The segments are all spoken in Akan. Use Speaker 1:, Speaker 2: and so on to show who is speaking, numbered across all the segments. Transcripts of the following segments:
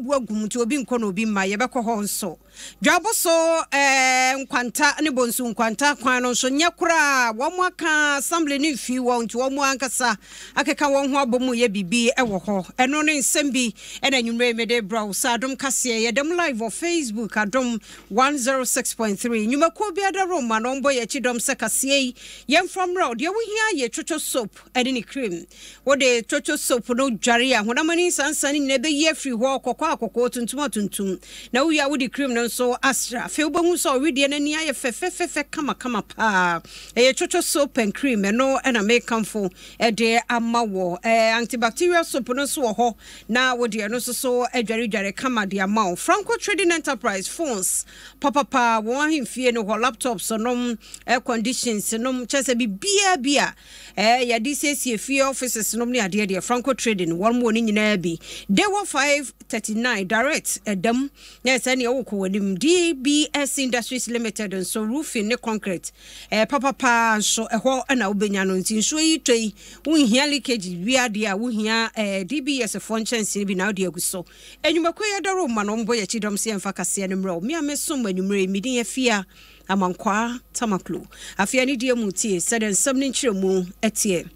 Speaker 1: Wɔabu agu mu nti obi nkɔ na obi mma. Yɛbɛkɔ hɔ nso. Dwabo so eh, Nkwanta ne Bonsu Nkwanta kwan no nso nyɛ koraa. Wɔn aka assembly no mfii wɔn nti wɔn ankasa akeka wɔn ho abɔ mu yɛ biribi wɔ hɔ. Ɛno ne nsɛm bi ɛna anwummerɛ yi mede brɛ wo sɛ Adom Kaseɛ. Yɛda mu live wɔ Facebook Adom 106.3. Nnwumakuo bi adaworoma na wɔbɔ yɛn akyi dɔm sɛ kaseɛ yi yɛmfa mmerɛ wo. Deɛ wohia yɛ Twotwo soap ne ne cream. Wode Toto soap no dware a, honam ani nsansa no nyinaa bɛyi afiri hɔ, kɔkɔɔ a kɔkɔɔ, tuntum a tuntum. Na wowie a, wode cream no nso asra. Afei wobɛhu sɛ ɔwedeɛ no ani ayɛ fɛfɛfɛfɛ kamakama paa. Ɛyɛ Toto soap and cream, ɛno na mekamfo de ama wɔ. Antibacterial soap no nso wɔ hɔ, na wode ɛno nso so adwaredware kama de ama wo. Franco Trading Enterprise phones papapa, wɔn ahemfie no hɔ, laptops nom, air conditions nom, kyerɛ sɛ biribiara bi a Eh yɛde siesie fie, offices nom ne adeɛ deɛ Franco Trading wɔn wɔ ne nyinaa bi. Dewa 539 direct ɛdam na ɛsɛ neɛ wokɔ w'anim. DBS Industries Limited nso roofing ne concrete eh papapa nso ɛhɔ na wobɛnya no. Nti nsuo yi tɔ yi wonhia leakage bi adeɛ a wohia eh DBS foɔ nkyɛnsee bi na wode agu so. Enyumakuo yi adɔre ma no wɔn bɔ yɛkyi dɔm sɛ yɛmfa kaseɛ no mmerɛ wo. Me a mesom anwummerɛ yi medin Afia. Amankwaa Tamaklo. Afei anidie mu tie sɛdeɛ nsɛm no nkyerɛmu teɛ.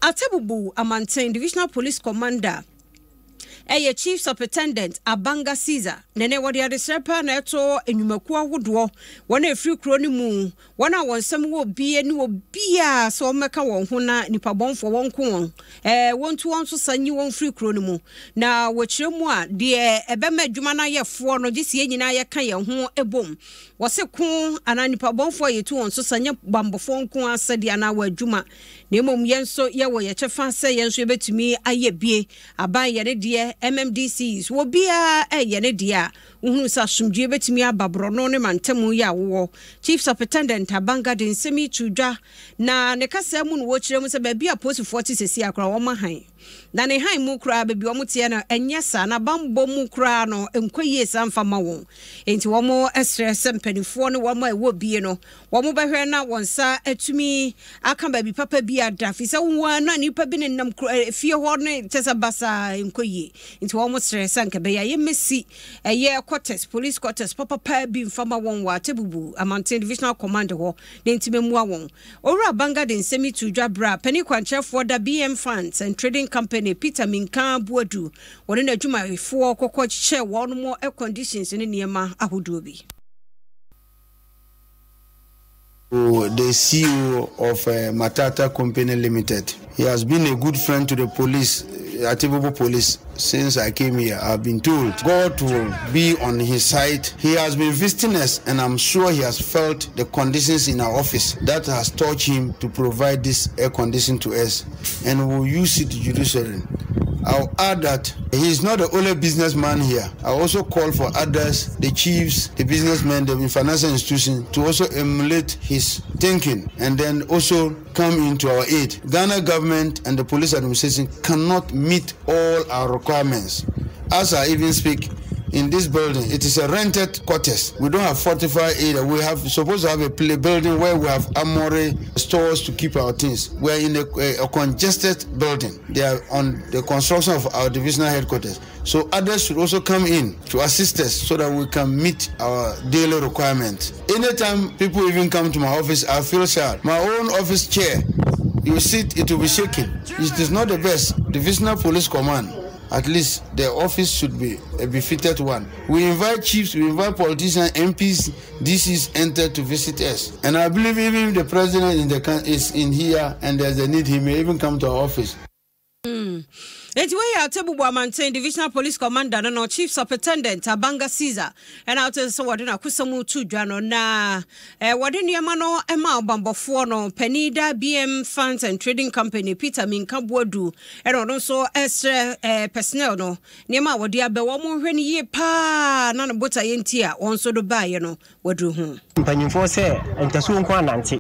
Speaker 1: Atebubu Amanten Divisional Police Commander ɛyɛ Chief Superintendent Abanga Caesar na ɛnɛ wɔde adesrɛ paa na ɛto nnwumakuo ahodoɔ wɔn a ɛfiri kuro no mu wɔn a wɔn nsɛm wɔ bie ne obiara sɛ wɔmmɛka wɔn ho na nipa bɔnfoɔ wɔn ko wɔn ɛɛ wɔntu wɔn so sa nyi wɔn firi kuro no mu Na wɔkyerɛ mu a, deɛ ɛbɛma adwuma no ayɛ foɔ no, gye sɛ yɛn nyinaa yɛka yɛn ho bom. Wɔse ko anaa nnipa bɔnfoɔ a yɛtu wɔn so sa nyɛ bammɔfoɔ nko ara asɛdeɛ anaa wɔn adwuma, na mmom yɛn nso yɛwɔ yɛn kyɛfa sɛ yɛn nso yɛbɛtumi ayɛ bie. Aban yɛ ne deɛ, MMDCs, obiara ɛyɛ ne deɛ a, wohunu sɛ asomdwoeɛ bɛtumi aba borɔno ne mantamu yi a wowɔ. Chief Superintendent Abanga de nsɛm yi too dwa, na ne kasa mu no wɔkyerɛ mu sɛ baabi a apolisifoɔ te seesei ara koraa wɔn ahan. Na ne hann mu koraa, baabi a wɔteɛ no, ɛnyɛ saa, na bammɔ mu koraa no, ɛnkɔ yie saa mfa mma wɔn. Enti wɔsrɛ sɛ mpanimfoɔ ne wɔn a ɛwɔ bie no, wɔbɛhwɛ na wɔn nsa atumi aka baabi papa bi ada, firi sɛ wo ara na nnipa bi nenam kuro fie hɔ ne kyɛ sɛ basaa ɛnkɔ yie. Nti wɔsrɛ sɛ anka ɛbɛyɛ a yɛmmɛsi ɛyɛ quarters, police quarters papapa bi mfa ma wɔn wɔ Atebubu Amanten Divisional Command hɔ na enti mɛmua wɔn. Owura Banga de nsɛm yi too dwa bere a panin kwankyerɛfoɔ da BM Funds and Trading Company, Peter Minkah Boadu, wɔne n'adwumayɛfoɔ kɔkɔ kyekyɛɛ wɔn air conditions ne nneɛma ahodoɔ bi.
Speaker 2: The CEO of Matata Company Limited. He has been a good friend to the police, Atebubu police, since I came here. I've been told God will be on his side. He has been visiting us, and I'm sure he has felt the conditions in our office that has touched him to provide this air condition to us, and we'll use it judicially. I'll add that he is not the only businessman here. I also call for others, the chiefs, the businessmen, the financial institutions, to also emulate his thinking and then also come into our aid. Ghana government and the police administration cannot meet all our requirements. As I even speak, in this building, it is a rented quarters. We don't have fortified area. We have supposed to have a play building where we have armory stores to keep our things. We are in a, a, a congested building. They are on the construction of our divisional headquarters. So others should also come in to assist us so that we can meet our daily requirements. Anytime people even come to my office, I feel sad. My own office chair, you sit, it will be shaking. It is not the best. Divisional Police Command, at least the office should be a befitted one. We invite chiefs, we invite politicians, MPs, DCs enter to visit us. And I believe even if the president in the, is in here and there's a need, he may even come to our office.
Speaker 1: Enti wei yɛ Atebubu Amanten Divisional Police Commander no no Chief Superintendent Abanga Caesar ɛna wote sɛ wɔde n'akosɛm to dwa no na eh, wɔde nneɛma no ma ɔbammɔfoɔ no panin da BM Funds and Trading Company Peter Minka Boadu ɛna ɔno nso ɛsrɛ eh, personnel no nneɛma a wɔde abɛ wɔn nhwɛ no yie paa na no botaeɛ nti a wɔn nso do baeɛ no wɔaduru ho.
Speaker 3: Mpanyimfoɔ sɛ ntasuo nko anante.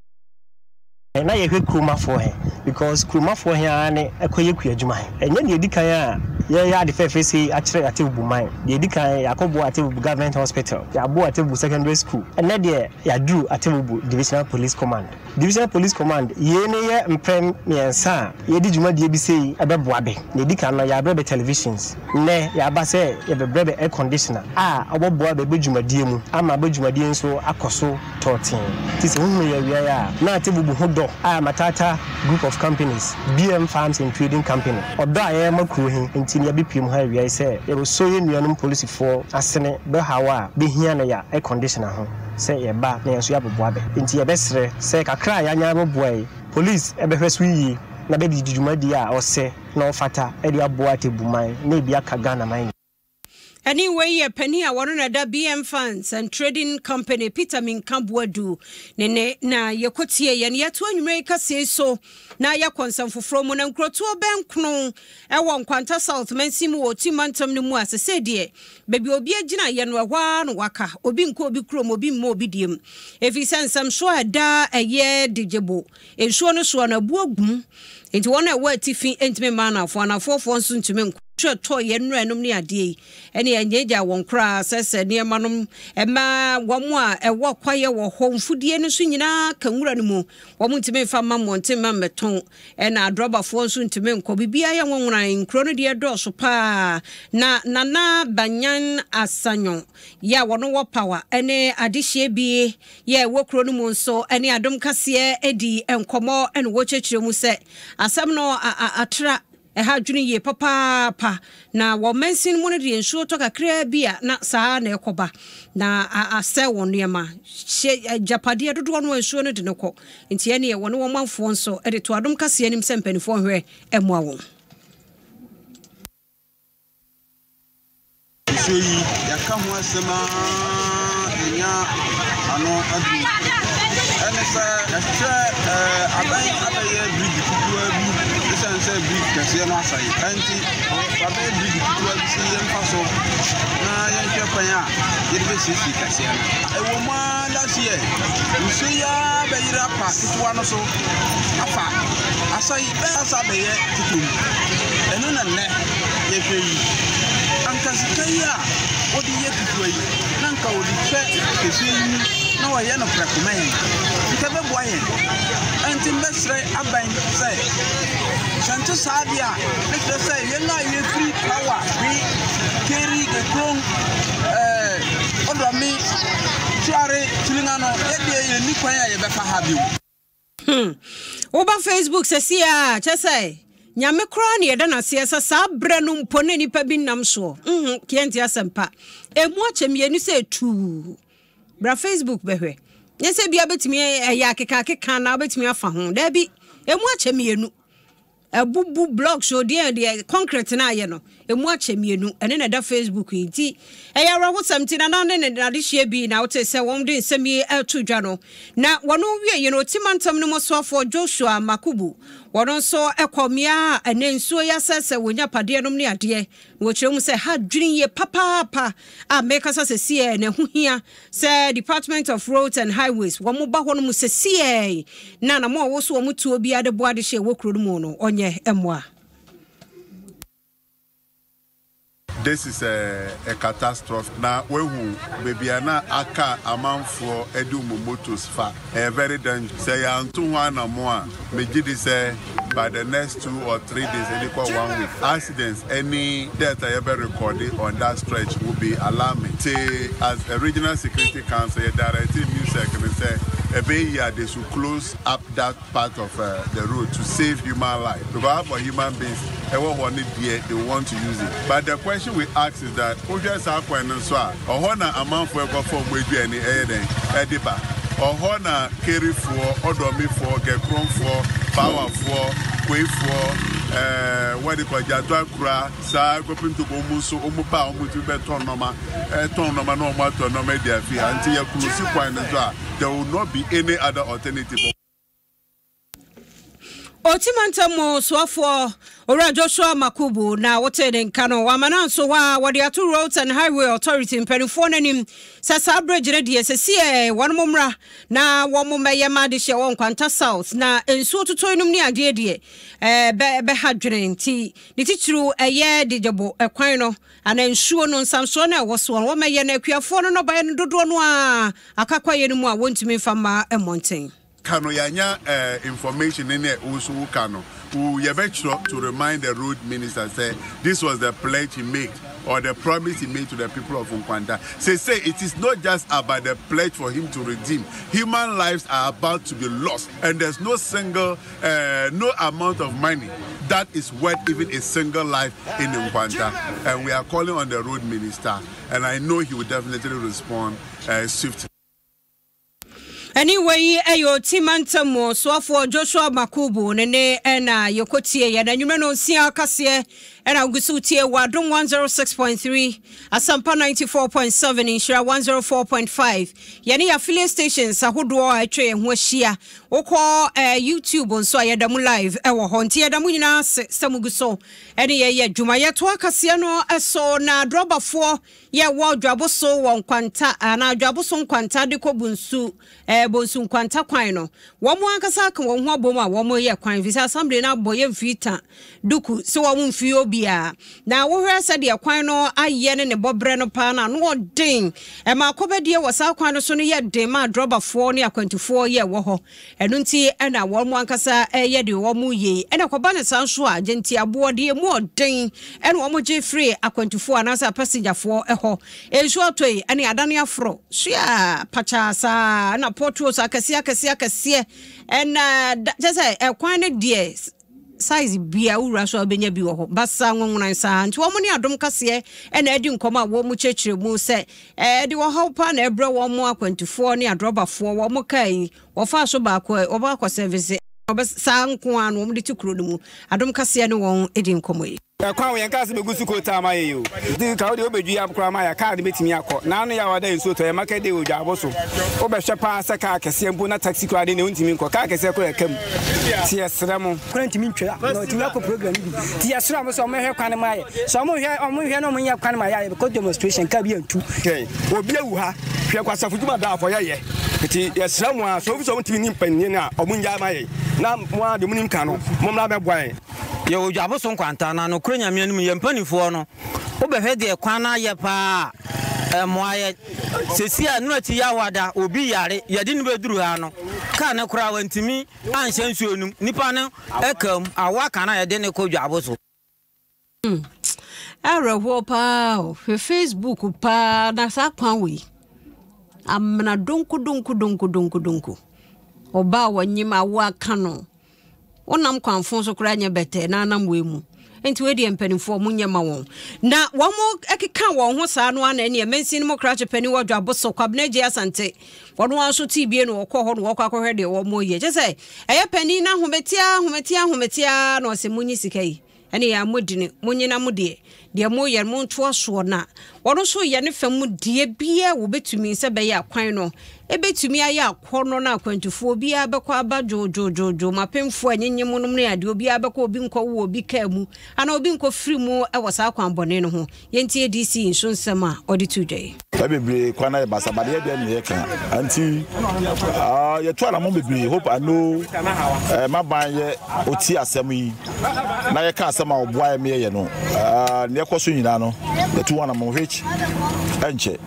Speaker 3: Na yɛhwɛ kuromafoɔ he, because kuromafoɔ he ara ne kɔyɛ kuadwuma he. Ɛnyɛ deɛ edi kan a yɛɛyɛ ade fɛɛfɛ sei akyerɛ Atebubu man. Deɛ edi kan, yɛakɔboa Atebubu Government Hospital, yɛaboa Atebubu Secondary School, ɛnnɛ deɛ yɛaduru Atebubu Divisional Police Command. Divisional Police Command, yei ne yɛ mprɛ mmiɛnsa a yɛde dwumadie bi sei bɛboa bɛ. Deɛ edi kan no, yɛabrɛ bɛ televisions. Nnɛ, yɛaba sɛ yɛbɛbrɛ bɛ air conditioner a ɔbɔboa bɛ bɛ dwumadie mu ama bɛ dwumadie nso akɔ so tɔɔtee. Nti sɛ wohunu yɛ awiaɛ a, na Atebubu ho dɔ a Matata Group of Companies, BM Farms and Trading Company, ɔdɔ a yɛyɛ ma kuro he nti ne yɛabɛpue mu ha awiaɛ sɛ yɛbɛsɔ yɛ nuanom polisifoɔ asene bɛ haw a bɛhia no ya air conditioner ho sɛ yɛba na yɛn nso yɛabɛboa bɛ. Nti yɛbɛsrɛ sɛ kakra a yɛanya abɛboa yi, polisi bɛhwɛ so yie na bɛde di dwumadie a ɔsɛ na ɔfata de aboa Atebuman na ebi aka Ghana man nyinaa.
Speaker 1: Ɛne wei yɛ panin a wɔno na ɛda BM Funds and Trading Company, Peter Minka Boadu ne ne na yɛkɔtie yɛn. Yɛto anwummerɛ yi kaseɛ yi so na yɛkɔ nsɛm foforɔ mu. Na nkurotoɔ bɛnkono wɔ Nkwanta South mansin mu wɔ Oti mantam no mu a sesei deɛ baabi a obi agyina yɛ no ɛhɔ ara na waka. Obi nkɔ obi kurom, obi mma obi deɛ mu. Ɛfiri sɛ nsɛmsoɔ a ɛda ɛyɛ Degyebo Nsuo no soɔ no, abu agu mu. Enti wɔn a ɛwɔ atifi ntumi mma anafoɔ, anafoɔfoɔ nso ntumi nkɔ. Nsuo a ɛtɔ yɛn nnuranom ne adeɛ yi, ɛne ɛnyaagyaa wɔn koraa sɛ sɛ nneɛma nom ɛma wɔn a ɛwɔ kwaeɛ wɔ hɔ mfudie no nso nyinaa ka nwura no mu. Wɔn ntumi mfa mma mmɔnten mma mmɛtɔn, ɛna adrɔbafoɔ nso ntumi nkɔ. Biribiara yɛ nwanwaran. Nkuro no deɛ ɛdɔɔso paa. Na Nana Banyan Asanyo yɛ a wɔn wɔ power ne adehyeɛ bi Yɛ ɛwɔ kuro no mu nso ne Adom Kaseɛ di nkɔmmɔ na wɔkyerɛkyerɛ mu sɛ asɛm no atra ɛha adwene yie papaapa na wɔ mansin mu no deɛ nsuo tɔ kakraa bi a na saa na ɛkɔba na asɛ wɔn nneɛma hyɛ agyapadeɛ dodoɔ no a nsuo no de no kɔ nti ɛneɛ wɔne wɔn manfoɔ nso de to Adom Kaseɛ anim sɛ mpanimfoɔ nhwɛ mmoa wɔn.
Speaker 4: Nsuo yi, yɛaka ho asɛm ara yɛnnya ano aduru. Ɛne sɛ, ɛsɛ sɛ aban abɛyɛ bridge ketewa bi ɛsiane sɛ bridge kɛseɛ no asɛe. Ɛnti wabɛyɛ bridge ketewa bi sɛ yɛmfa so na yɛnhwɛ kwan a yɛde bɛsiesie kɛseɛ no. Ɛwɔ mu ara last year, nsuo yi ara bɛyere afa ketewa no so afa asɛe. Bɛasa abɛyɛ titiriw mu. Ɛno na nnɛ yɛhwɛ yi. Anka sika yi a wɔde yɛ ketewa yi, na anka wɔde kyɛ kɛseɛ yi mu na wɔyɛ no prɛko ma yɛn. Nka ɛbɛboa yɛn. Ɛnti mbɛsrɛ aban sɛ, sɛ nte saa deɛ a, ne kyerɛ sɛ yɛn a yɛfiri Tawa, Hwe, Keri, Gekron, ɛɛ, Ɔdɔme, Tuare, Kyilinga no, yɛdeɛ yɛnni kwan a yɛbɛfa ha bio.
Speaker 1: Hmm. Woba Facebook sɛsi a, kyɛ sɛ Nyame koraa na yɛda no aseɛ sɛ saa berɛ no mpo na nnipa bi nnam soɔ. Mhm, yɛnte asɛmpa. Ɛmu akyɛ mmienu sɛ tuu. Bra Facebook bɛhwɛ. Nyɛ sɛ bia bɛtumi ɛyɛ akeka akeka na wobɛtumi afa ho. Daabi, ɛmu akyɛ mmienu. Abubu blocks o deɛ deɛ concrete no ayɛ no emu akyɛ mmienu ɛne na ɛda Facebook yi nti ɛyɛ awerɛhosɛm nti Nana ne ne n'adehyeɛ bi na wote sɛ wɔn de nsɛm yi ɛto dwa no na wɔn wie yi no Oti mantam no mu soafoɔ Joshua Makubu wɔn nso ɛkɔ mmea a ɛnɛ nsuo yi asɛsɛ wɔn nyapadeɛ nom ne adeɛ na wɔkyerɛ mu sɛ ha dwene yie papaapa a mekasa sɛsiɛ na ɛho hia Sɛ Department of Roads and Highways wɔn ba hɔ nom sesiɛi na anamɔ a ɔwɔ so wɔn tuo biara de boa adehye a ɛwɔ kuro no mu no ɔnyɛ mmoa.
Speaker 5: This is a a catastrophe na wahu baabi a na aka amanfoɔ de wɔn motos fa ɛyɛ very dangerous sɛ yɛanto ho anamo a megye di sɛ by the next 2 or 3 days ɛde kɔ one week accidents any death a yɛbɛ record on that stretch will be alarming te as a regional security council yɛ direct MUSEC no sɛ ɛbɛyɛ yie a they should close up that part of the road to save human life because for human beings ɛwɔ hɔ ne deɛ they want to use it but the question we ask is that wohwɛ saa kwan no nso a ɔhɔ na amanfoɔ ɛkɔfa ɔmo aduane ɛyɛ dɛn ɛde ba ɔhɔ na kerifoɔ ɔdɔmifoɔ gɛkrɔnfoɔ pawafoɔ koifoɔ ɛɛ wɔde kɔ gyato akura saa kɔpem to ɔmo nso ɔmo ba a ɔmo tumi bɛtɔn nneɛma ɛtɔn nneɛma na ɔmo atɔ nneɛma adi afi ha nti yɛ close kwan no nso a there will not be any other alternative.
Speaker 1: Oti mantam mu soafoɔ Owura Joshua Makubu na wotee ne nka no, wama no anso hɔ a wɔde ato Roads and Highway Authority mpanimfoɔ no anim sɛ saa bridge no deɛ sɛsiɛ wɔn mmra na wɔn mmɛyɛ ma adehyeɛ wɔ Nkwanta South na nsuo totɔ nom ne adeɛ deɛ ɛbɛ bɛha dwene nti ne titiriw ɛyɛ Dejebo ɛkwan no anaa nsuo no nsamsoɔ no a ɛwɔ soɔ no wɔmmɛyɛ na akuafoɔ no nnɔbaeɛ no dodoɔ no ara aka kwaeɛ no mu a wɔntumi mfa mma mmɔnten.
Speaker 5: Ka no yɛanya eh information ne nea wo nso wo ka no wo yɛbɛkyerɛ to remind the road minister sɛ this was the pledge he made or the promise he made to the people of Nkwanta. Seesei it is not just about the pledge for him to redeem, human lives are about to be lost and there's no single eh no amount of money that is worth even a single life in Nkwanta and we are calling on the road minister and I know he will definitely respond eh swiftly.
Speaker 1: Ɛne wei yɛ Oti mantam mu soafoɔ Joshua Makubu ne ne na yɛkɔtie yɛ na anwummerɛ no nsia kaseɛ ɛna wogu so tie wɔ Adom 106.3 Asampa 94.7 Nhyira 104.5 yɛne yɛ affiliate stations ahodoɔ a atwa yɛn ho ahyia wokɔ eh, YouTube nso a yɛda mu live ɛwɔ hɔ nti yɛda mu nyinaa ase sɛ mugu so ɛne yɛyɛ adwuma yɛtoa kaseɛ no so na drɔbafoɔ Yɛ wɔ Dwaboso wɔ Nkwanta anaa Dwaboso Nkwanta de kɔ Bonsu ɛɛ Bonsu Nkwanta kwan no. Wɔn ankasa aka wɔn ho abom a wɔn yɛ kwan fisɛ assembly no abɔ yɛ mfiri ta duku sɛ wɔn mfiri obiara. Na wohwɛ sɛdeɛ kwan no ayɛ ne ne bɔbrɛ no paa no ano ɔden. Ɛma akɔbɛdie wɔ saa kwan no so no yɛ den ma adrɔbafoɔ ne akwantufoɔ yɛ wɔ hɔ. Ɛno nti na wɔn ankasa reyɛ deɛ wɔreyɛ yi. Ɛna ɛkɔba no saa nso a, gyentia boɔ deɛ ɛmu ɔden na wɔgye firi akwantufoɔ anaasɛ apasigyafoɔ hɔ. Nsuo atɔ yi, ɛne adane aforo soa pakyaa saa, ɛna potholes akɛseɛ akɛseɛ akɛseɛ, ɛna da, kyɛ sɛ ɛkwan no deɛ size bia wowura so a wobɛnya bi wɔ hɔ basa nwonwonan saa nti wɔn ne adom kaseɛ ɛna adi nkɔmɔ a wɔn kyerɛkyerɛ mu sɛ ɛde ɔhaw paa na ɛbrɛ wɔn akwantufoɔ ne adrɔbafoɔ wɔn kaa yi wɔfaa so baako a wɔbɔ akɔ sɛvese wɔbɛ saa nko ara na wɔn de te kuro no mu adom kaseɛ ne wɔn di nkɔmɔ yi.
Speaker 4: Ɛkwan wɔ yɛn kaa sɛ bɛgu so coal tar ma yɛ yi o. Nti nka wodeɛ wobɛdwi yɛ koraa ma yɛ kaa no bɛtumi akɔ. Naano yɛ a wɔda nsuo tɔ yɛ market day wɔ Dwaabo so. Wobɛhwɛ paa sɛ kaa kɛseɛ mpo na taxi koraa deɛ wontumi nkɔ. Kaa kɛseɛ koraa ɛka mu. Nti yɛsrɛ mo.
Speaker 3: Kwan ntumi ntwa na ɔtumi akɔ program no bi. Nti yɛsrɛ ɔmo sɛ ɔmo nhwɛ kwan ma yɛ. Sɛ ɔmo nhwɛ ɔmo nhwɛ na ɔmo nyɛ kwan ma yɛ a yɛbɛkɔ demonstration kaa bi antu.
Speaker 4: Hwɛ obi awu ha hwɛ kwasafo dwuma da afɔ yɛyɛ. Nti yɛsrɛ mo ara sɛ ofi sɛ ɔmo ntumi nni mpanin no a ɔmo ngyae ma yɛn na mo ara deɛ mo nim ka no mommra mmɛboa yɛn.
Speaker 6: Yɛwɔ Dwaboso nkwanta na nokorɛ Nyame anim yɛn mpanifoɔ no wobɛhwɛ deɛ kwan no ayɛ paa a ɛmmoa yɛn. Sesie a ɛno akyi Yahoada obi yare yɛde no bɛduru ha no car no koraa wantumi anhyɛ nsuo no mu nipa no ka mu awɔ aka no a yɛde no kɔ Dwaboso.
Speaker 1: Hmm, awerɛhoɔ paa o. Hwɛ Facebook paa na saa kwan wei. Amena donko donko donko donko donko. Ɔbaa wɔnyim awo aka no. Wonam kwanfo so koraa nyɛ bɛtɛɛ na anam wei mu. Nti wei deɛ mpanimfoɔ mo nyɛ ma wɔn. Na wɔn keka wɔn ho saa no ara na ɛneɛ mansin mu krakye panin wɔ Dwaboso Kwabena Agyei Asante. Wɔn ara nso tee bie na wɔkɔɔ hɔ na wɔkɔ akɔhwɛ deɛ wɔn yɛ. Kyɛ sɛ ɛyɛ panin no ahometeɛ ahometeɛ ahometeɛ na ɔsɛ monyi sika yi. Ɛne yɛ a modini, monyina mo deɛ, deɛ moyɛ no montoa soɔ na ɔno nso yɛ ne fa mu deɛ biara wɔbɛtumi sɛ bɛyɛ a kwan no ɛbɛtumi ayɛ akɔnnɔ na akwantufoɔ obiara bɛkɔ aba dwoodwoodwoodwoo mapemfoɔ a ɛnyenyem nom ne adeɛ obiara bɛkɔ obi nkɔ wo obi kaa mu anaa obi nkɔ firi mu wɔ saa kwan bɔne no ho. Yɛntie DC nso nsɛm a ɔde too dwa yi.
Speaker 7: Ɛ bebree kwan ayɛ basaa but yɛ deɛ ne yɛ ka nti ah, yɛtu anamɔ bebree hope I know eh, m'aban yɛ ɔti asɛm yi na yɛka asɛm a ɔboa yɛ meyɛyɛ no ah, neɛ ɛkɔ so nyinaa no yɛtu ho anamɔ which ɛnkyɛ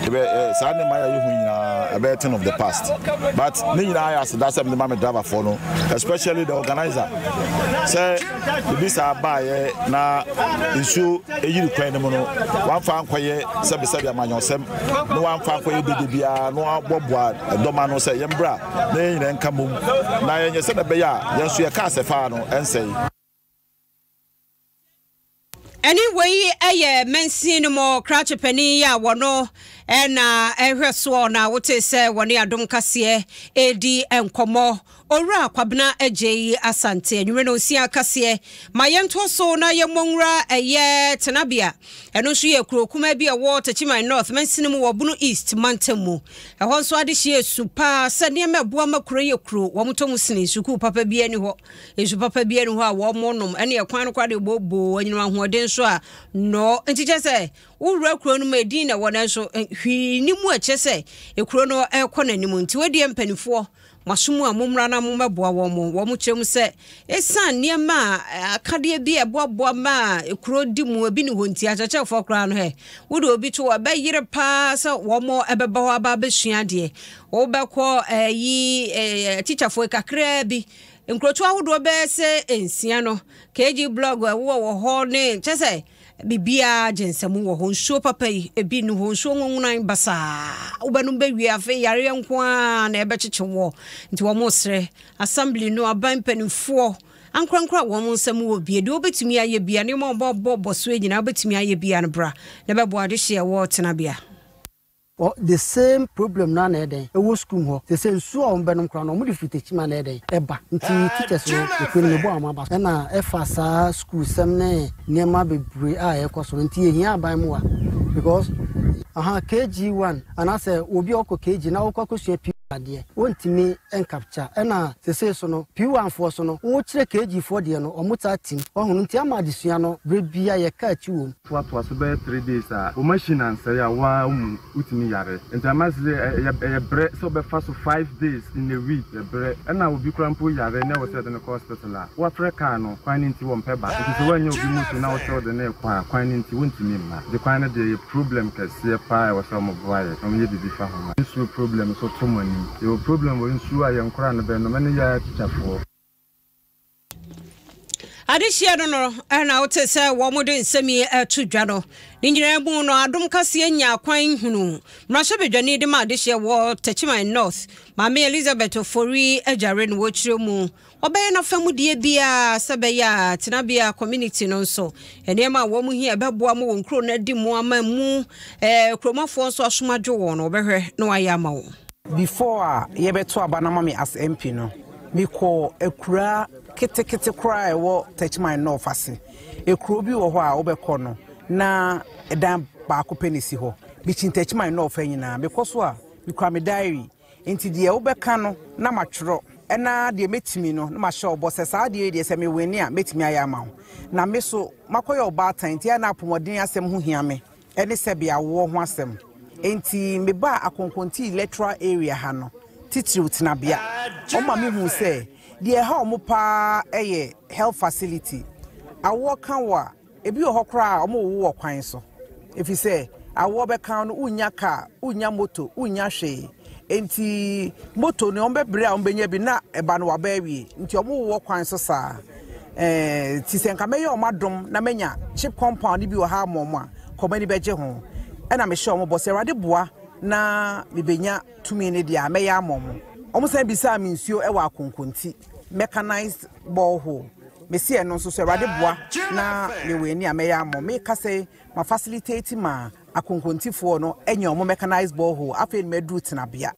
Speaker 7: ɛbɛ eh, saa nneɛma yɛ yɛhu nyinaa ɛbɛyɛ thing of the past but ne nyinaa yɛ aseda sɛ mede ma me driverfoɔ no especially the organizer sɛ Biribi saa baeɛ na nsuo yiri kwan no mu no, wamfa ankɔyɛ sɛbesɛbe amanyɔsɛm, na wamfa ankɔyɛ dede biara, na waboaboa dɔm ano sɛ yɛmbra na yɛn nyinaa nka mmom na yɛnyɛ sɛdeɛ ɛbɛyɛ a yɛn nso yɛn kaa sɛ faa no ɛnsɛe.
Speaker 1: Ɛne wei yɛ mansin no mu krakye panin yi a wɔno na ɛhwɛ soɔ na wote sɛ wɔne Adom Kaseɛ redi nkɔmmɔ. Owura Kwabena Agyei Asante. Anwummerɛ no nsia kaseɛ ma yɛntoa so na yɛmmɔ nwura ɛyɛ tenabea. Ɛno nso yɛ kuro kumaa bi a ɛwɔ Techiman North mansini mu wɔ Bono East mantam mu. Ɛhɔ nso adehyeɛ su paa sɛ nneɛma ɛboa ma kuro yɛ kuro. Wɔn tɔ mu sini, sukuu papa biara ni hɔ, nsu papa biara ni hɔ a wɔn nom, ɛne ɛkwan no koraa de booboo anyinam ahoɔden nso a nnɔɔ. Nti kyerɛ sɛ wowura kuro no mu edin na ɛwɔ nanso hwee ni mu a ɛkyerɛ sɛ kuro no ɛrekɔ n'anim. Nti wɔdeɛ mpanimfoɔ Mo aso mu a, mommra na mommɛboa wɔn. Wɔkyerɛ mu sɛ, esiane nneɛma a akadeɛ bi a ɛboaboa ma kuro di mu ebi nni hɔ nti, akyerɛkyerɛfoɔ koraa no hɛ, wode obi to hɔ a, ɛbɛyere paa sɛ wɔn ɛbɛba hɔ aba abɛsua adeɛ. Wobɛkɔ ɛyi tikyafoɔ kakraa bi, nkurotoɔ ahodoɔ bɛyɛ sɛ nsia no, KG blog ɛwowɔ wɔ hɔ ne kyɛ sɛ Biribiara gye nsamu wɔ hɔ. Nsuo papa yi, ebi nni hɔ. Nsuo nwanwunan basaa. Wobɛnom bɛwie afei yareɛ nko ara na ɛbɛkyekye woɔ. Nti wɔresrɛ Assembly no, aban mpanimfoɔ, ankorankoro a wɔn nsam wɔ bie, deɛ wobɛtumi ayɛ bia, nneɛma a wɔabɔ bɔ soɔ nyinaa wobɛtumi ayɛ bia no bra na bɛboa adehyeɛ wɔ tenabea.
Speaker 8: Wɔ the same problem no ara na ɛyɛ dɛn ɛwɔ school mu hɔ sɛsɛ nsuo a wɔn bɛnom koraa no wɔn de firi Techiman na ɛyɛ dɛn ɛba nti teachers no ekuo no mebɔ wɔn aba so ɛna ɛfa saa school sɛm ne nneɛma bebree a ɛkɔ so no nti yɛhia aban moa because aha KG one anaasɛ obi a ɔkɔ KG na ɔkɔ akɔsua P adeɛ wɔntumi nkapkya ɛna sɛsɛ so no P1 foɔ so no wokyerɛ KG foɔ deɛ no wɔn taa tim wɔhono nti ama adesua no berɛ bia yɛka akyi wɔm.
Speaker 9: Toatoa so bɛyɛ 3 days a, wo machine ansɛe a, wo ara wo mu wotumi yare. Nti ama sɛ ɛyɛ ɛyɛ brɛ sɛ wobɛfa so 5 days in a week, yɛ brɛ. Ɛna obi koraa mpo yare na ɛwɔ sɛ yɛde no kɔ hospital a, woafrɛ car no, kwan no nti wɔmpɛ ba. Nti sɛ woannya obi moto na wosɛ wode no rekɔ a, kwan no nti wontumi mma. Nti kwan no deɛ ɛyɛ problem kɛseɛ paa a ɛwɔ sɛ wɔboa yɛ na wɔyɛ biribi fa ho ma. Nsuo problem nso to mo anim. Yɛwɔ problem wɔ nsuo a yɛn nkoraa no bɛnom ɛne yɛn ara tikyafoɔ.
Speaker 1: Adehyeɛ no no na wote sɛ wɔde nsɛm yi to dwa no. Ne nyinaa mu no, Adom Kaseɛ nyaa kwan hunu mmarahyɛbadwani de ma adehyeɛ wɔ Techiman North, Maame Elizabeth Ofori Agyare no wɔkyerɛ mu. Ɔbɛyɛ n'afamudeɛ biara sɛ ɛbɛyɛ a tenabea community no nso nneɛma a wɔn hia ɛbɛboa ma wɔn kuro no adi mu ama mu eh, kuromafoɔ nso asom adwo wɔn no wɔbɛhwɛ na wɔayɛ ama wɔn.
Speaker 10: Before a yɛbɛto aba no ama me as MP no, mekɔɔ akuraa ketekete koraa a ɛwɔ Techiman North ase. Ekuro bi wɔ hɔ a wobɛkɔ no na ɛdan baako pɛ na esi hɔ. Mikyin Techiman North ha nyinaa. Mekɔ so a, mekura me diary. Nti deɛ wobɛka no na matwerɛ, ɛna deɛ mɛtumi no na mahyɛ wo bɔ sɛ saa adeɛ yi deɛ sɛ me wene a mɛtumi ayɛ ama wo. Na me so makɔyɛ ɔbaatan nti ɛyɛ a na apɔmɔden asɛm ho hia me. ne sɛbe awoɔ ho asɛm. Enti mebaa Akonkonti Electoral Area ha no, titiriw tenabea. Wɔma mehuu sɛ deɛ ɛha wɔn pa ara yɛ health facility. Awoɔ ka wo a, ebi wɔ hɔ koraa a wɔwowo wɔ kwan so. Ɛfiri sɛ awoɔ bɛka wo no, wonnya kaa, wonnya moto, wonnya hwee. Enti moto no wɔbɛbrɛ a wɔbɛnya bi na ɛba no waba awie. Nti wɔwowɔ kwan so saa. Ɛɛ nti sɛ nka mɛyɛ wɔn adom na manya chip compound no bi wɔ ha ama wɔn a, nka wɔn ani bɛgye ho. Ɛna mehyɛ wɔn bɔ sɛ Awurade boa na mebɛnya tumi no deɛ a, mɛyɛ ama wɔn. Wɔsan bisaa me nsuo wɔ Akonkonti mechanized borehole. Mese ɛno nso so Awurade boa na mewɔ ani a mɛyɛ ama wɔn. Mekasa yi, ma facilitate ma Akonkontifoɔ no anya wɔn mechanized borehole, afei na maduru tenabea.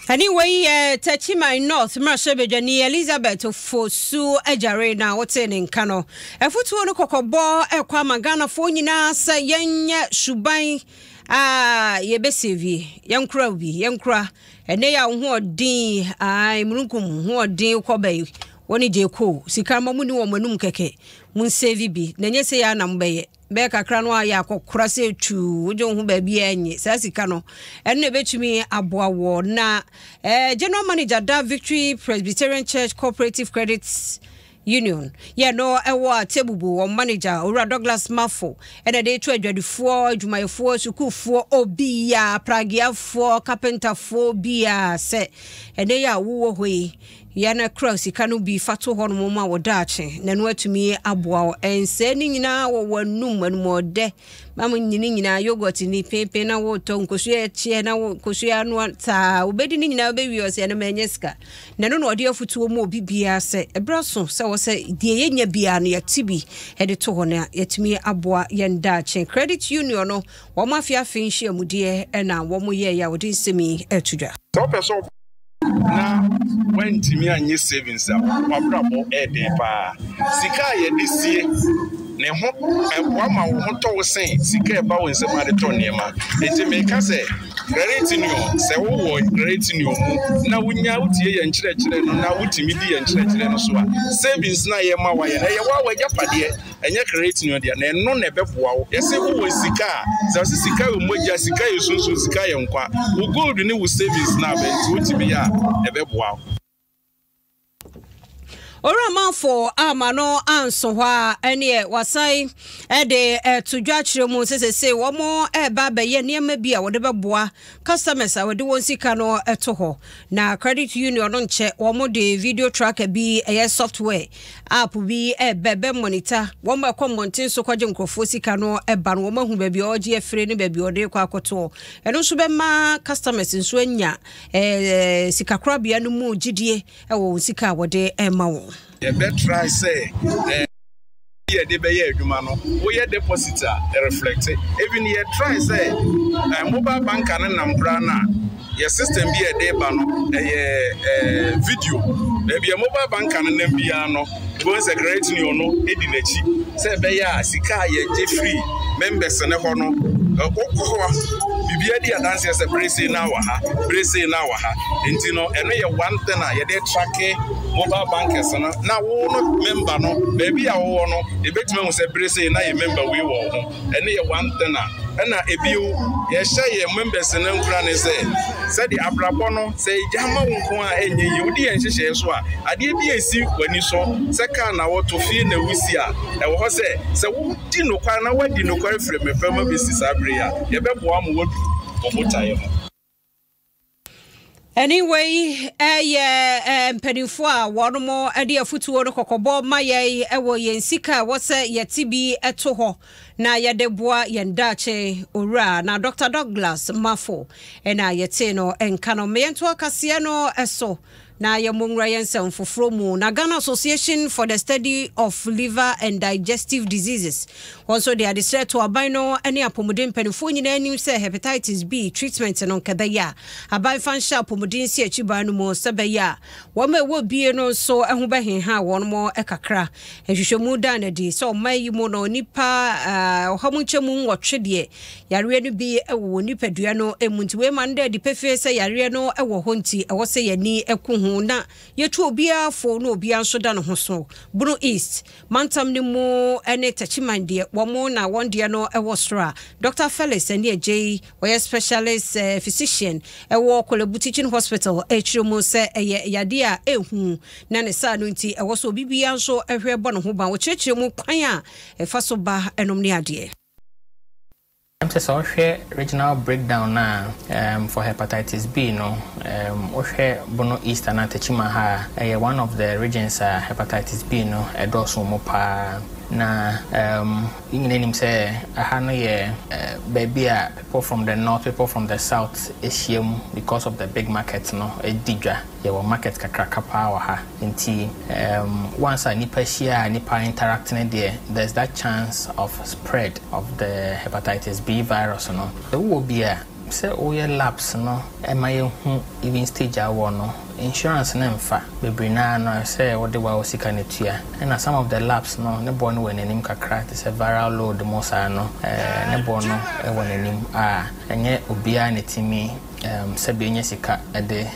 Speaker 1: Ɛne wei yɛ Techiman North mmarahyɛbadwani Elizabeth Fosu Agyare na wotee ne nka no. Afutuo no kɔkɔbɔ ɛkɔ ama Ghanafoɔ nyinaa sɛ yɛnyɛ suban a yɛbɛsɛvie, yɛnkora bi, yɛnkora. Ɛnɛ yɛ a wo ho ɔden, ae, mununkum ho ɔden kɔ bɛyi, wɔne gyeko, sika ma mo ni wɔn anum kɛkɛ, mo nsɛvi bi, na ɛnyɛ sɛ yɛ a na mobɛyɛ. Bɛyɛ kakra no ayɛ akɔkora sɛ tuu, wogye wo ho baabi a ɛnye saa sika no, ɛno na ɛbɛtumi aboa wɔ. Na eh, General Manager da Victory Presbyterian Church Cooperative Credit Union yɛ no ɛwɔ Atebubu, wɔn manager Owura Douglas Mafo ɛna de to adwadifoɔ, adwumayɛfoɔ, sukuufoɔ, obiara, pragiafoɔ, kapentafoɔ, obiara sɛ ɛnɛ yɛ a wowɔ hɔ yi Yɛ na kura sika no bi fa to hɔnom ma wo daakye, na ɛno atumi aboa wo. Ɛnsɛe ne nyinaa wɔ w'anum, anumɔdɛ ma mo nyi ne nyinaa, yogurt ni penpen na wotɔ, nkosua ɛkyeɛ na wo nkosua anoa saa, wobɛdi ne nyinaa wobɛwie ɔsɛ ɛno manyɛ sika. Na ɛno na ɔde afutuo mu obi biara sɛ ɛberɛ aso sɛ wɔ sɛ deɛ yɛnya biara no yɛte bi de to hɔ na yɛatumi aboa yɛn daakye. Credit Union no wɔn afe afe nhyiamudeɛ na wɔn yɛeɛ a wɔde nsɛm yi to dwa.
Speaker 11: Sɛ wopɛ sɛ wo. Na woantumi anyɛ savings a, w'abrabɔ yɛ den paa. Sika a yɛde sie ne ho, ɛboa ma wo ho tɔ wo sen sika a ɛba wo nsam a de tɔ nneɛma. Enti meka sɛ, Credit Union, sɛ wowɔ Credit Union mu na wunya wotie yɛn nkyerɛkyerɛ no na wutumi di yɛn nkyerɛkyerɛ no so a, savings no a yɛma woayɛ no, ɛyɛ wo ara w'agyapadeɛ. Ɛnyɛ credit union dea, na ɛno na ɛbɛboa wo. Yɛse wowɔ sika a, sɛ wɔse sika yɛ mogya, sika yɛ sunsum, sika yɛ nkwa. Wo gold ne wo savings no aba nti wotumi yɛ a, ɛbɛboa wo.
Speaker 1: Owura Manfo amma no anso hɔ a, ɛneɛ wasan de to dwa akyerɛ mu sɛ sesei wɔn reba abɛyɛ nneɛma bi a wɔde bɛboa customers a wɔde wɔn sika no to hɔ. Na credit union no nkyɛ wɔn de video tracker bi ɛyɛ software app bi ɛbɛ bɛ monitor wɔn ɛkɔ mmɔnten so kɔgye nkurɔfoɔ sika no ɛba no wɔn ahu baabi a ɔregye afire ne baabi a ɔde kɔ akɔtoɔ. Ɛno nso bɛma customers nso anya ɛɛ sikakorabea no mu gyidie ɛwɔ wɔn sika a wɔde ɛma wɔn.
Speaker 11: Yɛbɛ try sɛ ɛɛ yɛde bɛyɛ adwuma no woyɛ deposit a ɛreflecte even yɛ try sɛ eh, mobile banker no nam koraa no a yɛ system bi a yɛde ba no ɛyɛ eh, video baabi a mobile banker no nam biara no wobɛhu sɛ credit union no di n'akyi sɛ ɛbɛyɛ a sika a yɛgye firi members no hɔ no wokɔ hɔ a biribiara di adanseɛ sɛ bere sei na wɔ ha bere sei na wɔ ha nti no ɛno yɛ one thing a yɛde tracke mobile bankers no na wo no member no baabi a wowɔ no yɛbɛtumi ahu sɛ bere sei na yɛ member wei wɔ wo ho. Ɛno yɛ one thing a ɛna ebio yɛhyɛ yɛn members no nkurane sɛ sɛdeɛ abrabɔ no sɛ yɛgya ma wo nko a ɛnyɛ yie wodi yɛn nhyehyɛeɛ so a adeɛ bi a ɛsi w'ani so sɛ kaa na woto fie na wosi a ɛwɔ hɔ sɛ sɛ wodi nokware na woadi nokware firi mmɛfra mu abɛsi saa bere yi a yɛbɛboa ma woadu wo botaeɛ ho.
Speaker 1: Ɛne wei yɛ mpanimfoɔ a wɔn de afutuo no kɔkɔbɔ ma yɛn wɔ yɛn sika a ɛwɔ sɛ yɛte bi to hɔ na yɛde boa yɛn daakye. Owura na Dr. Douglas Mafo na yɛtee no nka no. Ma yɛnto akaseɛ no so. Na yɛmmɔ nwura yɛn nsɛm foforɔ mu. Na Ghana Association for the Study of Liver and Digestive Diseases wɔn nso de adesrɛ to aban no ne apɔmuden mpanimfoɔ nyinaa anim sɛ Hepatitis B treatment no nka ɛbɛyɛ a aban fa nhyɛ apɔmuden si akyi ban no mu sɛ ɛbɛyɛ a wɔn a ɛwɔ bie no nso ho bɛhenha wɔn mo kakra. Nhwehwɛmu daa no adi sɛ ɔman yi mu no nnipa ɔha mu nkyɛmu nwɔtwe deɛ Yareɛ no bi wɔ wɔn nipadua no mu nti wei ma no da adi pefee sɛ yareɛ no wɔ hɔ nti ɛwɔ sɛ yɛn ani ku ho na yɛtu obiara fo na obiara nso da ne ho so. Bono East mantam no mu ne Techiman deɛ wɔn na wɔn deɛ no wɔ soro a Dɔkta Felix Ani Adjei ɔyɛ specialist physician wɔ Korle Bu Teaching Hospital kyerɛ mu sɛ ɛyɛ yadeɛ a ɛhu na ne saa no nti ɛwɔ sɛ obi biara nso hwɛ bɔ ne ho ban. Ɔkyerɛkyerɛ mu kwan a ɛfa so ba nom ne adeɛ.
Speaker 12: Ɛm sɛ sɛ wohwɛ regional breakdown no a, um, for hepatitis B no, um, wohwɛ Bono East anaa Techiman ha a, ɛyɛ one of the regions a hepatitis B no ɛdɔɔso wɔ mu paa. Na um, yɛn nyinaa nim sɛ ɛha no yɛ uh, baabi a people from the north, people from the south ahyia mu because of the big market no di dwa. Yɛwɔ market kakraka paa wɔ ha nti um once a nnipa hyia a nnipa interact no deɛ there's that chance of spread of the hepatitis B virus no. Sɛ wowɔ bi a, sɛ woyɛ labs no ma yɛhu even stage a wowɔ no, insurance no mfa. Bebree no ara no ɛsɛ sɛ wode w'awo sika na tua. Ɛna some of the labs no ne boɔ no wɔ n'anim kakra te sɛ viral load mo saa no ne boɔ no wɔ n'anim a ɛnyɛ obiara na ɛtumi sɛbi enya sika de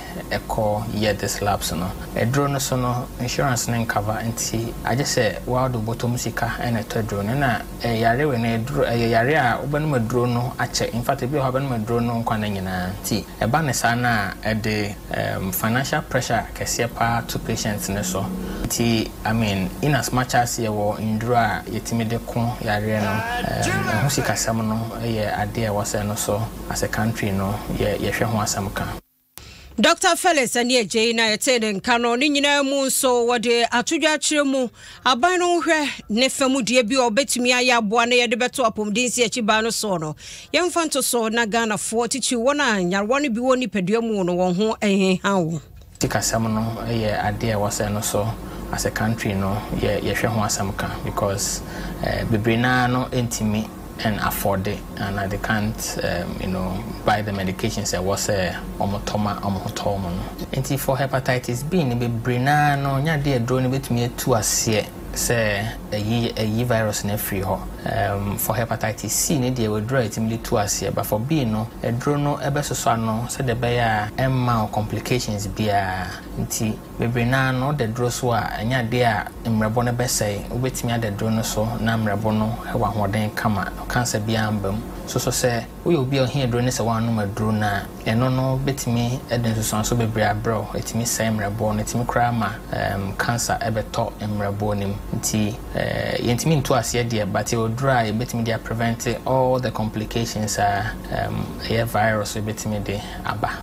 Speaker 12: kɔ yɛ this labs no. Aduro no so no insurance no ncover nti agye sɛ woa wode wo bɔtɔ mu sika na ɛtɔ aduro no. Ɛna yare wei no aduro ɛyɛ yare a wobɛnom aduro no akyɛ in fact ebi wɔ hɔ a wobɛnom aduro no nkwa nna nyinaa nti ɛba no saa no a ɛde financial pressure kɛseɛ paa to patients no so nti I mean in as much as yɛwɔ nnuro a yɛtumi de ko yareɛ no ɛho sikasɛm no yɛ adeɛ a ɛwɔ sɛ ɛno so As a country no yɛ yɛhwɛ ho asɛm ka.
Speaker 1: Dɔkta Felix Aniagyei na yɛtee ne nka no. Ne nyinaa mu nso, wɔde ato dwa akyerɛ mu aban no nhwɛ ne fa mu deɛ bi a wɔbɛtumi ayɛ aboa na yɛde bɛto apɔmuden si akyi baa no soɔ no. Yɛmfa nto so na Ghanafoɔ, titiriw wɔn a nyarewa no bi wɔ nipadua mu no, wɔn ho nheha wɔn.
Speaker 12: Sikasɛm no yɛ adeɛ a ɛwɔ sɛ ɛno so as a country no yɛ yɛhwɛ ho asɛm ka because bebree no ara no ntumi. And afforde anaa they can't um, you know, buy the medications ɛwɔ sɛ wɔn tɔ ma wɔn ho tɔ wɔn no. Nti for hepatitis B no bebree naa no nyɛ adeɛ aduro no bɛtumi atu aseɛ sɛ ayi ayi virus no afiri hɔ. Um, for hepatitis C no deɛ aduro a yɛtumi de tu aseɛ, but for B no aduro no ɛbɛsosɔ ano sɛdeɛ ɛbɛyɛ a ɛmma wo complications biara. Nti Bebree no ara no, woda aduro so a, ɛnyɛ adeɛ a mmerɛbo no bɛsɛe. Wobɛtumi ada aduro no so na mmerɛbo no wɔ ahoɔden kama, cancer biara mma mu. Nso so sɛ woyɛ obi a ohia aduro no sɛ woannom aduro no a, ɛno no bɛtumi de nsusuansoɔ bebree abrɛ wo. Ɛtumi sɛe mmerɛboɔ no, ɛtumi koraa ma cancer bɛtɔ mmerɛboɔ no mu. Nti yɛntumi ntu aseɛ deɛ, but yɛwɔ aduro a yɛbɛtumi de aprevente all the complications a ɛyɛ virus bɛtumi de aba.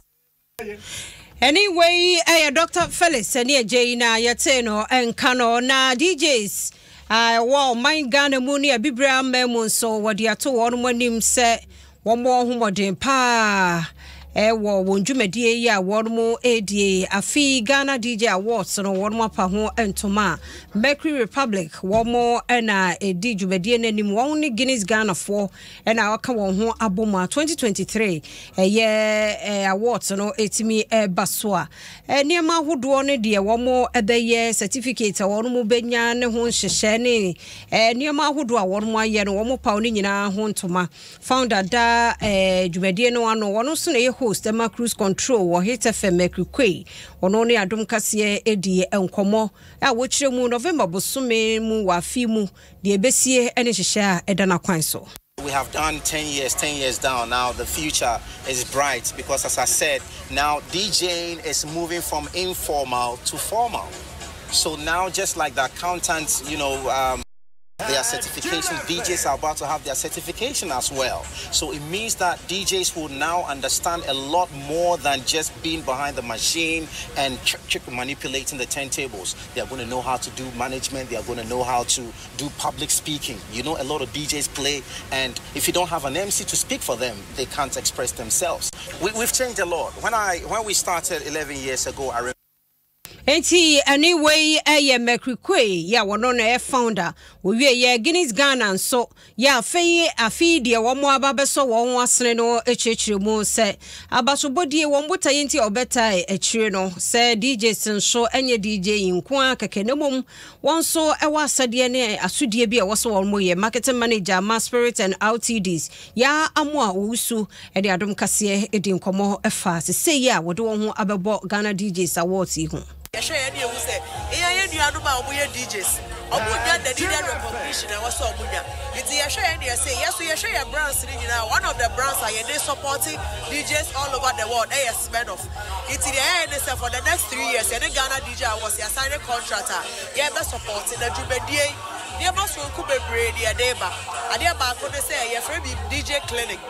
Speaker 1: Ɛne wei ɛyɛ Dr. Felix ɛne agye yi na yɛtee no nka no na DJs a ɛwɔ ɔman Ghana mu ne abibire aman mu nso wɔde ato wɔn anim sɛ wɔn ho mmɔden paa ɛwɔ wɔn dwumadie yi a wɔn redie afi Ghana DJ Awards no wɔn apa ho ntoma a Mercury Republic wɔn na ɛdi dwumadie no anim wɔn ne Guinness Ghanafoɔ na wɔaka wɔn ho abom a 2023 ɛyɛ awards no ɛtumi ɛba so a nneɛma ahodoɔ no deɛ wɔn ɛbɛyɛ certificate a wɔn bɛnya ne ho nhyehyɛ ne nneɛma ahodoɔ a wɔn ayɛ no wɔn paw ne nyinaa ho ntoma. Founder da dwumadie no ano, wɔn nso na ɛyɛ host ɛma Cruise Control wɔ Hit FM Mercury Quay. Wɔn ne Adom Kaseɛ ɛdi nkɔmmɔ a wɔkyerɛ mu November bosome mu wɔ afe mu Deɛ ɛbɛsie ne nhyehyɛɛ a ɛda n'akwan so.
Speaker 13: We have done 10 years, 10 years down. Now the future is bright because, as I said, now DJing is moving from informal to formal. So now, just like the accountants, you know, um, their certification, DJs are about to have their certification as well. So it means that DJs will now understand a lot more than just being behind the machine and manipulating the turntables. They are going to know how to do management. They are going to know how to do public speaking. You know, a lot of DJs play, and if you don't have an MC to speak for them, they can't express themselves. We, we've changed a lot. When I when we started 11 years ago, I remember.
Speaker 1: Enti ɛne wei yɛ Mercury Quay yɛ a wɔno na ɛyɛ founder. Wɔwie yɛ Guinness Ghana nso yɛ afei afe yi deɛ wɔn aba bɛsɔ wɔn asene no kyerɛkyerɛ mu sɛ abasobɔdie wɔn botaeɛ nti a wɔbɛtae akyire no sɛ DJs nso nyɛ DJ yi nko ara kɛkɛ na mmom wɔn nso wɔ asɛdeɛ ne asodie bi a ɛwɔ sɛ wɔn yɛ. Marketing Manager ma Spirit and RTDs Yaa Amoah Owusu de Adom Kaseɛ di nkɔmmɔ fa sesei a wɔde wɔn ho abɛbɔ Ghana DJs Awards yi ho.
Speaker 14: Yɛhwɛ yɛn na yɛhu sɛ yɛn yɛn nuanom a wɔyɛ DJs, wɔnnya the needed recognition a ɛwɔ sɛ wɔnya. Nti yɛhwɛ yɛn na yɛse, yɛn nso yɛhwɛ yɛn brands no nyinaa a, one of the brands a yɛde supporte DJs all over the world yɛ Smirnoff. Nti deɛ yɛyɛ ne sɛ for the next 3 years yɛne Ghana DJ Awards yɛasane contract a yɛbɛ supporte na dwumadie yi, nneɛma soronko bebree na yɛde reba. Adeɛ baako ne sɛ yɛfrɛ biribi DJ clinic.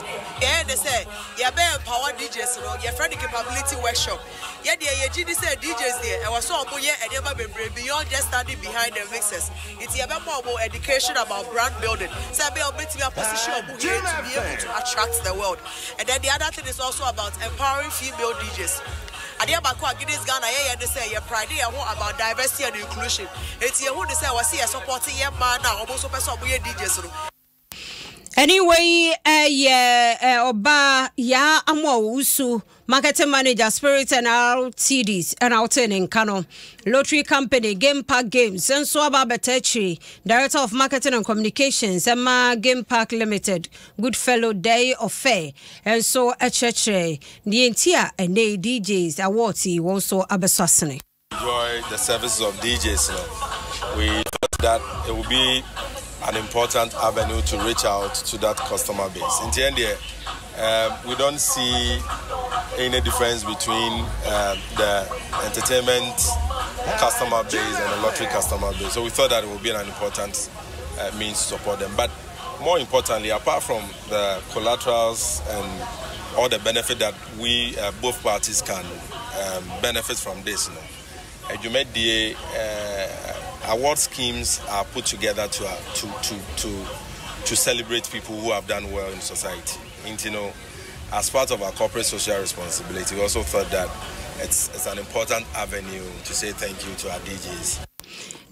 Speaker 14: Deɛ yɛyɛ ne sɛ yɛbɛ empower DJs no, yɛfrɛ no capability workshop. Yɛ deɛ yɛgye di sɛ DJs deɛ ɛwɔ sɛ ɔmo yɛ nneɛma bebree beyond just standing behind the mixers. Nti yɛbɛma ɔmo education about brand building sɛ ɛbɛyɛ a ɔmo bɛtumi a position ɔmo yie to be able to attract the world. And then the other thing is also about empowering female DJs. Adeɛ baako a Guinness Ghana yɛyɛ ne sɛ yɛ pride yɛn ho about diversity and inclusion. Nti yɛhu ne sɛ ɛwɔ sɛ yɛ support yɛn mmaa no a ɔmo nso pɛ sɛ ɔmo yɛ DJs no.
Speaker 1: Ɛne wei yɛ ɔbaa Yaa Amoah Owusu, Marketing Manager Spirit and RTDs ɛna wotee ne nka no. Lottery Company Game Park Games nso aba abɛta akyiri. Director of Marketing and Communications ɛma Game Park Limited, Goodfellow Dei Ɔfɛ nso kyerɛkyerɛ deɛ nti a ɛnnɛ yi DJs Awards yi wɔn nso abɛsɔ asene.
Speaker 15: Enjoy the services of DJs no, we thought that it would be an important avenue to reach out to that customer base. Nti ɛn deɛ, um, we don't see any difference between um, the entertainment customer base and the lottery customer base. So we thought that it would be an important uh, means to support them. But more importantly, apart from the collaterals and all the benefit that we uh, both parties can um, benefit from this, you know, adwumadie uh, award schemes are put together to, uh, to, to, to, to celebrate people who have done well in society. And, you know, as part of our corporate social responsibility, we also thought that it's, it's an important avenue to say thank you to our DJs.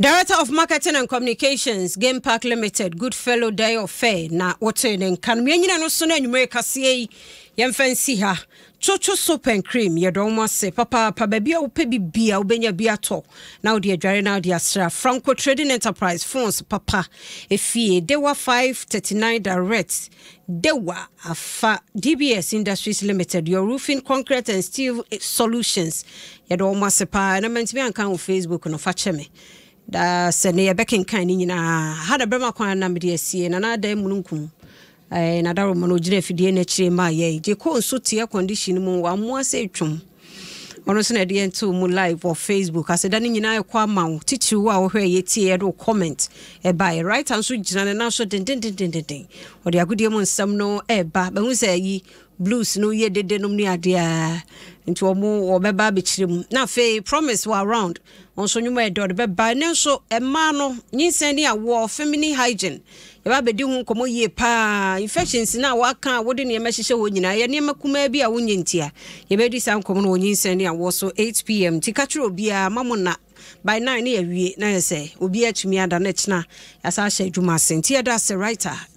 Speaker 1: Director of Marketing and Communications, Game Park Limited, Goodfellow Dayo Fair na wotee ne nka no. Yɛnyina no so no anwummere kaseɛ yi, yɛmfa nsi ha. Chocho Soap and Cream, yɛdɔ wɔn ase papaapa. Baabi a wopɛ bi bia wobɛnya bi atɔ na wode adware na wode asra. Franco Trading Enterprise, phones papa efie. Dewa 539 Direct, Dewa afa DBS Industries Limited, your roofing, concrete and steel solutions. Yɛda wɔn ase paa. Ɛna mantumi anka wɔ Facebook no, fa kyɛ me. Da sɛ ne yɛbɛkenkan ne nyinaa. Ha na bɛma kwan na mede asie. Nana adan mununkum. Eh, na daroma no ogyina afidie no akyire ma yɛn. Gye kɔ nso te air condition mu, wamoa sɛ twom. Ɔno nso na ɛde yɛn too mu live wɔ Facebook. Aseda no nyinaa ɛkɔ ama wo. Titiriw wo a wohwɛ yɛ tie yɛ de wo comment ɛbaeɛ. Writer nso gyina ne nan so dendendendenden. Ɔde agodie mu nsɛm no ɛreba. Bɛhu sɛ ayi blues no yɛ dede nom ne adeɛ a nti wɔn wɔbɛba abɛkyerɛ mu. Na afei promise wɔ around. Wɔn nso nnwuma ɛdɛ ɔde bɛba. Ɛnɛ nso mmaa no nyinsɛn ne awoɔ feminine hygiene Yɛba abɛdi ho nkɔmmɔ yie paa. Infections no a wɔaka a wode nneɛma hyehyɛ hɔ nyinaa, ɛyɛ nneɛma kumaa bi a wonyɛ ntia. Yɛbɛdi saa nkɔmmɔ no wɔ nyinsɛn ne awoɔ so 8pm. Nti ka kyerɛ obiara ma mo nna. By 9 ne yɛawie na yɛ sɛ obiara atumi ada na ɛkyena yɛasan ahyɛ adwuma ase. Nti yɛda ase writer.